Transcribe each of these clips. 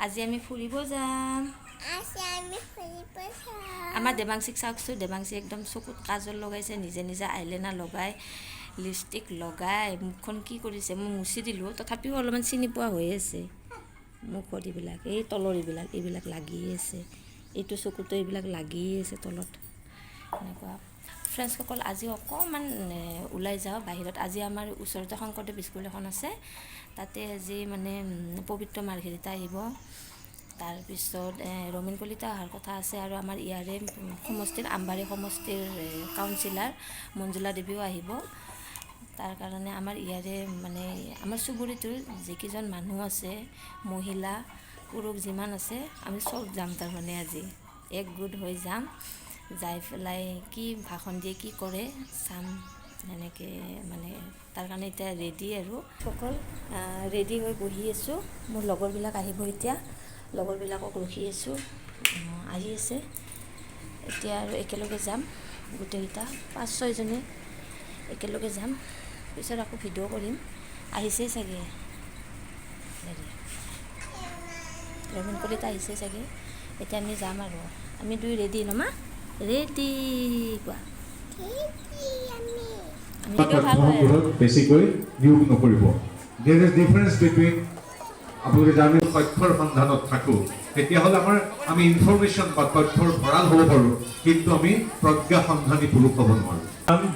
আজি আমি ফুৰিব যাম। আমাৰ দেৱাংশীক চাওকচোন, দেৱাংশী একদম চকুত কাজল লগাইছে, নিজে নিজে আইলাইনাৰ লগাই, লিপষ্টিক লগাই মুখখন কি কৰিছে। মই মুচি দিলোঁ, তথাপিও অলপমান চিনি পোৱা হৈ আছে মুখত। এইবিলাক এই তলৰ এইবিলাক লাগি আছে, এইটো চকুতো এইবিলাক লাগি আছে তলত এনেকুৱা। ফ্ৰেণ্ডছসকল, আজি অকণমান ওলাই যাওঁ বাহিৰত। আজি আমাৰ ওচৰতে শংকৰদেৱ স্কুল এখন আছে, তাতে আজি মানে পবিত্ৰ মাৰ্ঘেৰিটা আহিব, তাৰপিছত ৰমেন কলিতা অহাৰ কথা আছে, আৰু আমাৰ ইয়াৰে সমষ্টিৰ আমবাৰী সমষ্টিৰ কাউন্সিলাৰ মঞ্জুলা দেৱীও আহিব। তাৰ কাৰণে আমাৰ ইয়াৰে মানে আমাৰ চুবুৰীটোৰ যিকেইজন মানুহ আছে, মহিলা পুৰুষ যিমান আছে, আমি চব যাম। তাৰমানে আজি একগোট হৈ যাম, যাই পেলাই কি ভাষণ দিয়ে কি কৰে চাম সেনেকৈ মানে। তাৰ কাৰণে এতিয়া ৰেডি আৰু সকল ৰেডি হৈ বহি আছোঁ। মোৰ লগৰবিলাক আহিব এতিয়া, লগৰবিলাকক ৰখি আছোঁ, আহি আছে এতিয়া। আৰু একেলগে যাম গোটেইকেইটা, 5-6জনী একেলগে যাম। পিছত আকৌ ভিডিঅ' কৰিম। আহিছেই চাগে, হেৰি ৰবীন কলিতা আহিছে চাগে। এতিয়া আমি যাম আৰু আমি দুই ৰেডি নমা ৰেডি কোৱা। বেছিকৈ নিয়োগ নকৰিব। দেৰ is difference between, আপোনালোকে জানে, তথ্যৰ সন্ধানত থাকোঁ তেতিয়াহ'লে আমি ইনফৰমেশ্যন বা তথ্যৰ ভঁৰাল হ'ব পাৰোঁ, কিন্তু আমি প্ৰজ্ঞা সন্ধানী পুৰুষ হ'ব নোৱাৰোঁ।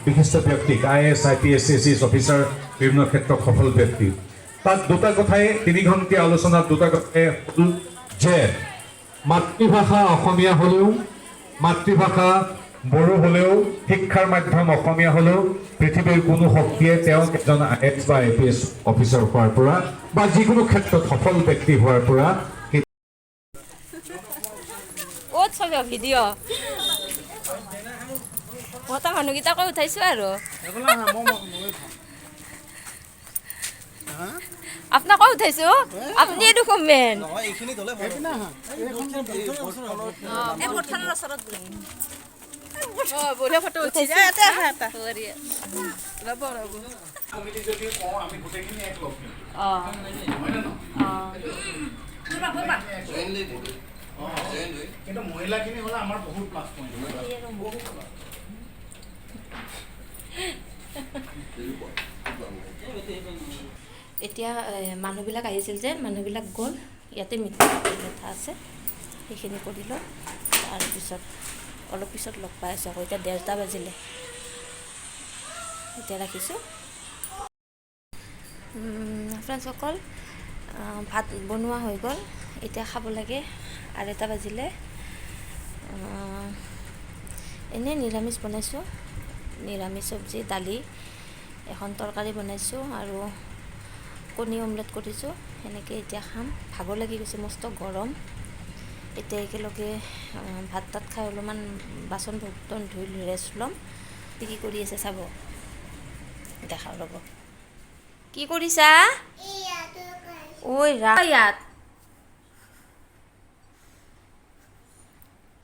বিশিষ্ট ব্যক্তিক IAS, IPS, ACS officer, বিভিন্ন ক্ষেত্ৰত সফল ব্যক্তি, তাত দুটা কথাই, 3 ঘণ্টীয়া আলোচনাত দুটা কথাই হ'ল যে মাতৃভাষা অসমীয়া হ'লেও, মাতৃভাষা বড়ো হ'লেও, শিক্ষাৰ মাধ্যম অসমীয়া হ'লেও পৃথিৱীৰ কোনো শক্তিয়ে তেওঁক এজন IAS বা IPS officer হোৱাৰ পৰা বা যিকোনো ক্ষেত্ৰত সফল ব্যক্তি হোৱাৰ পৰা ক'ত চবে ভিডিঅ' মতা মানুহকেইটাকো উঠাইছোঁ আৰু আপোনাকো উঠাইছোঁ। আপুনিয়ে দেখোন মেইন। কিন্তু মহিলাখিনি হ'লে আমাৰ বহুত প্লাছ পইণ্ট। এতিয়া মানুহবিলাক আহিছিল যে, মানুহবিলাক গ'ল, ইয়াতে মিটিং কথা আছে, সেইখিনি কৰি লওঁ, তাৰপিছত অলপ পিছত লগ পাই আছোঁ আকৌ। এতিয়া 1:30 বাজিলে, এতিয়া ৰাখিছোঁ। ফ্ৰেণ্ডছসকল, ভাত বনোৱা হৈ গ'ল, এতিয়া খাব লাগে। 2:30 বাজিলে। এনেই নিৰামিষ বনাইছোঁ, নিৰামিষ চব্জি, দালি, এখন তৰকাৰী বনাইছোঁ আৰু কণী অমলেট কৰিছোঁ। সেনেকৈ এতিয়া খাম। ভাগৰ লাগি গৈছে, মস্ত গৰম। এতিয়া একেলগে ভাত তাত খাই অলপমান বাচন বৰ্তন ধুই ৰেষ্ট ল'ম। কি কৰি আছে চাব, দেখাওঁ ৰ'ব। কি কৰিছা? ঐ ৰা ইয়াত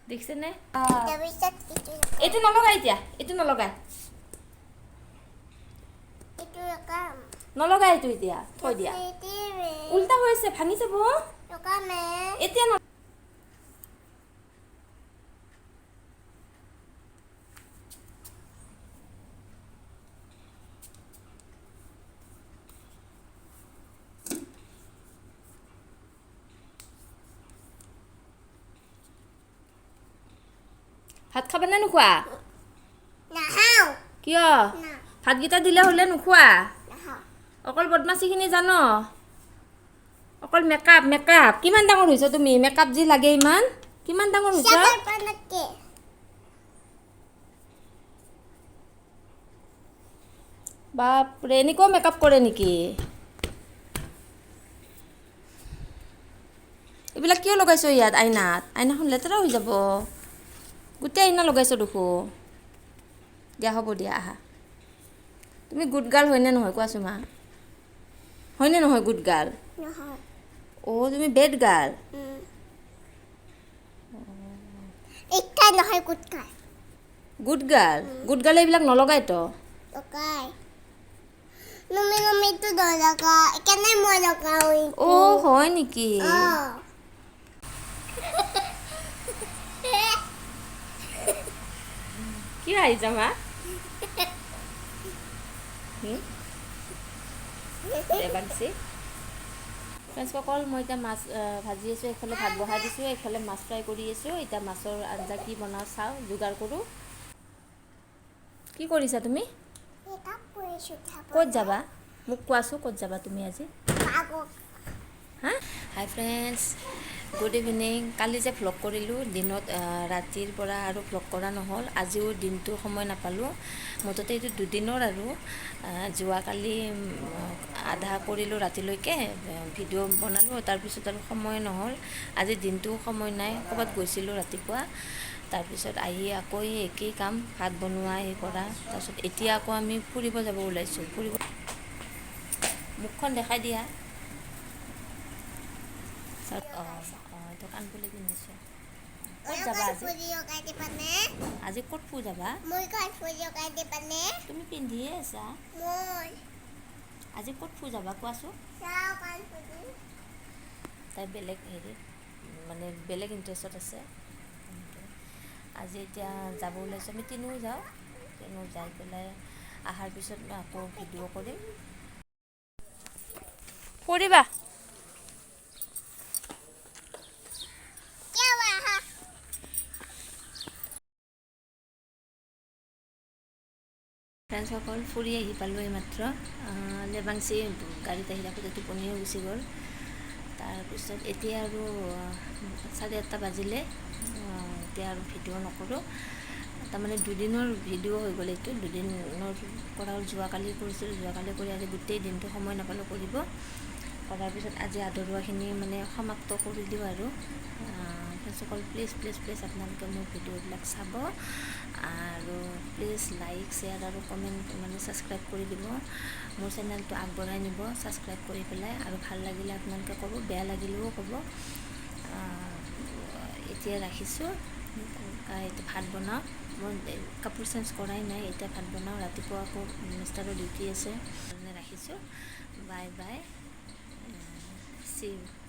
দেখিছেনে? এইটো নলগাই এতিয়া, এইটো নলগাই, নলগাই এইটো এতিয়া থৈ দিয়া। উল্টা হৈ আছে, ভাঙি যাব এতিয়া। ভাত খাবানে নোখোৱা? কিয়? ভাতকেইটা দিলে হ'লে নোখোৱা? অকল বদমাচিখিনি জান, অকল মেকআপ মেকআপ। কিমান ডাঙৰ হৈছ তুমি? মেকআপ যি লাগে ইমান, কিমান ডাঙৰ হৈছ? বাপৰে, এনেকুৱাও মেকআপ কৰে নেকি? এইবিলাক কিয় লগাইছ ইয়াত আইনাত? আইনাখন লেতেৰা হৈ যাব, গোটেই আইনা লগাইছ দেখো। দিয়া হ'ব দিয়া, আহা। তুমি গুড গাৰ্ল হয়নে নহয় কোৱাচোন মা? হয়নে নহয় গুড গাৰ্ল? অ' তুমি bad girl? Good girl. Good গাৰ্লে এইবিলাক নলগাইতো। অ' হয় নেকি? কিয় হাঁহিছা মা? দেৱাংশী। ফ্ৰেণ্ডছসকল, মই এতিয়া মাছ ভাজি আছোঁ, এইফালে ভাত বহাই দিছোঁ, এইফালে মাছ ফ্ৰাই কৰি আছোঁ। এতিয়া মাছৰ আঞ্জা কি বনাওঁ চাওঁ, যোগাৰ কৰোঁ। কি কৰিছা তুমি? ক'ত যাবা মোক কোৱাচোন, ক'ত যাবা তুমি আজি? হা, হাই ফ্ৰেণ্ডছ, গুড ইভিনিং। কালি যে ভ্লগ কৰিলোঁ দিনত, ৰাতিৰ পৰা আৰু ভ্লগ কৰা নহ'ল। আজিও দিনটো সময় নাপালোঁ। মুঠতে এইটো দুদিনৰ আৰু যোৱাকালি আধা কৰিলোঁ, ৰাতিলৈকে ভিডিঅ' বনালোঁ, তাৰপিছত আৰু সময় নহ'ল। আজি দিনটোও সময় নাই, ক'ৰবাত গৈছিলোঁ ৰাতিপুৱা, তাৰপিছত আহি আকৌ এই একেই কাম, ভাত বনোৱা, এই কৰা। তাৰপিছত এতিয়া আকৌ আমি ফুৰিব যাব ওলাইছোঁ। ফুৰিব, মুখখন দেখাই দিয়া। অঁ অঁ, এইটো কাণফুলি পিন্ধিছোঁ। ক'ত যাবা আজি? আজি ক'ত ফুৰ যাবা? তুমি পিন্ধিয়ে আছা। আজি ক'ত ফুৰ যাবা কোৱাচোন? তাই বেলেগ হেৰিত, মানে বেলেগ ইণ্টাৰেষ্টত আছে। আজি এতিয়া যাব ওলাইছোঁ, আমি তিনিও যাওঁ। তিনিও যাই পেলাই অহাৰ পিছত মই আকৌ ভিডিঅ' কৰিম। ফুৰিবা। ফ্ৰেণ্ডছসকল, ফুৰি আহি পালোঁ এইমাত্ৰ। লেবাংচি গাড়ীত আহি থাকোঁতে টোপনিও গুচি গ'ল। তাৰপিছত এতিয়া আৰু 8:30 বাজিলে। এতিয়া আৰু ভিডিঅ' নকৰোঁ, তাৰমানে দুদিনৰ ভিডিঅ' হৈ গ'ল এইটো। দুদিনৰ কৰা, যোৱাকালি কৰিছিলোঁ, যোৱাকালি কৰি আজি গোটেই দিনটো সময় নাপালোঁ কৰিব। কৰাৰ পিছত আজি আধৰুৱাখিনি মানে সমাপ্ত কৰি দিওঁ আৰু। ফ্ৰেণ্ডছসকল, প্লিজ প্লিজ প্লিজ আপোনালোকে মোৰ ভিডিঅ'বিলাক চাব আৰু প্লিজ লাইক, শ্বেয়াৰ আৰু কমেণ্ট, মানে ছাবস্ক্ৰাইব কৰি দিব। মোৰ চেনেলটো আগবঢ়াই নিব ছাবস্ক্ৰাইব কৰি পেলাই। আৰু ভাল লাগিলে আপোনালোকে ক'ব, বেয়া লাগিলেও ক'ব। এতিয়া ৰাখিছোঁ, এতিয়া ভাত বনাওঁ। মই কাপোৰ চেঞ্জ কৰাই নাই, এতিয়া ভাত বনাওঁ। ৰাতিপুৱা আকৌ মিষ্টাৰৰ ডিউটি আছে, ৰাখিছোঁ। Bye bye, see U.